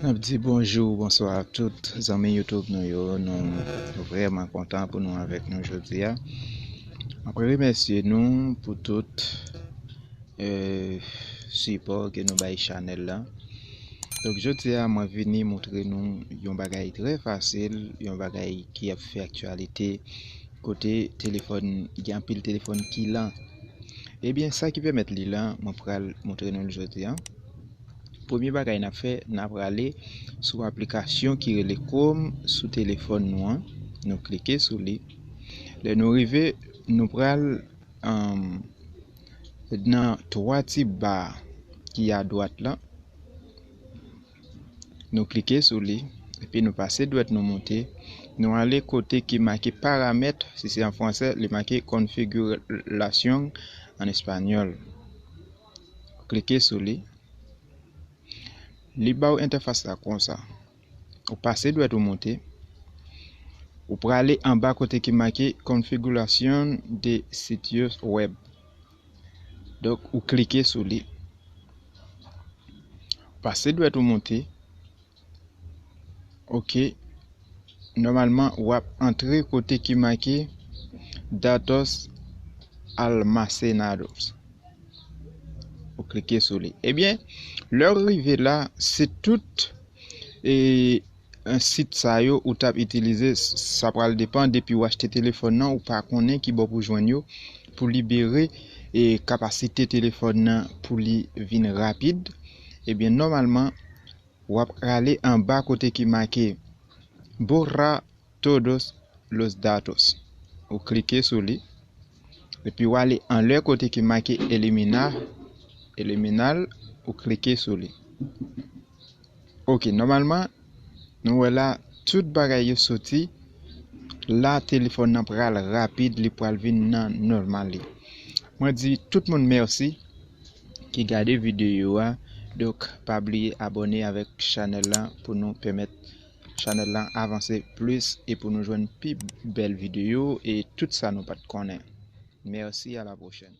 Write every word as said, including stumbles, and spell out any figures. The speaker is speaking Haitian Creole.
N ap di bonjou, bonswa a tout zanmi YouTube nou yo. Nou vrèman kontan pou nou avèk nou jodi a. Mwen remèsye nou pou tout eh, sipò ke nou bay chanèl la. Donk, jodi a, mwen vini montre nou yon bagay trè fasil, yon bagay ki ap fè aktyalite kote telefòn, gen anpil telefòn ki lan. Ebyen, sa ki pèmèt li lan, mwen pral montre nou l jodi a. Premye bagay n ap fè, n ap prale sou aplikasyon ki rele Chrome sou telefòn nou an. Nou klike sou li. Lè nou rive, nou pral um, nan twa ti ba ki adwat la. Nou klike sou li, epi nou pase dwèt nou monte. Nou ale kote ki make paramèt, si se an fransè, li make konfigilasyon an espanyòl. Klike sou li. Li ba w entèfas la konsa. Ou pase dwèt ou monte. Ou prale anba kote ki make konfigilasyon de sitios wèb. Donk, ou klike sou li. Pase dwèt ou monte. Ok. Nòmalman, w ap antre kote ki make Datos Almacenados. Ou klike sou li. Ebyen, lè w rive la, se tout e, sit sa yo ou t ap itilize. Sa pral depann, depi w achte telefòn nan, ou pa konnen ki bò pou jwenn yo, pou libere e kapasite telefòn nan pou li vin rapid. Ebyen, nòmalman, w ap prale anba kote ki make Borra todos los datos. Ou klike sou li. Epi w ale anlè kote ki make elimina, eliminal, ou klike sou li. Ok, nòmalman, nou wè la, tout bagay yo soti. La, telefòn nan pral rapid, li pral vin nan nòmal li. Mwen di tout moun mèsi ki gade videyo a. Donk, pa bliye abòne avèk chanèl la pou nou pèmèt chanèl la avanse plis e pou nou jwenn pi bèl videyo e tout sa nou pa t konnen. Mèsi, a la pwochèn.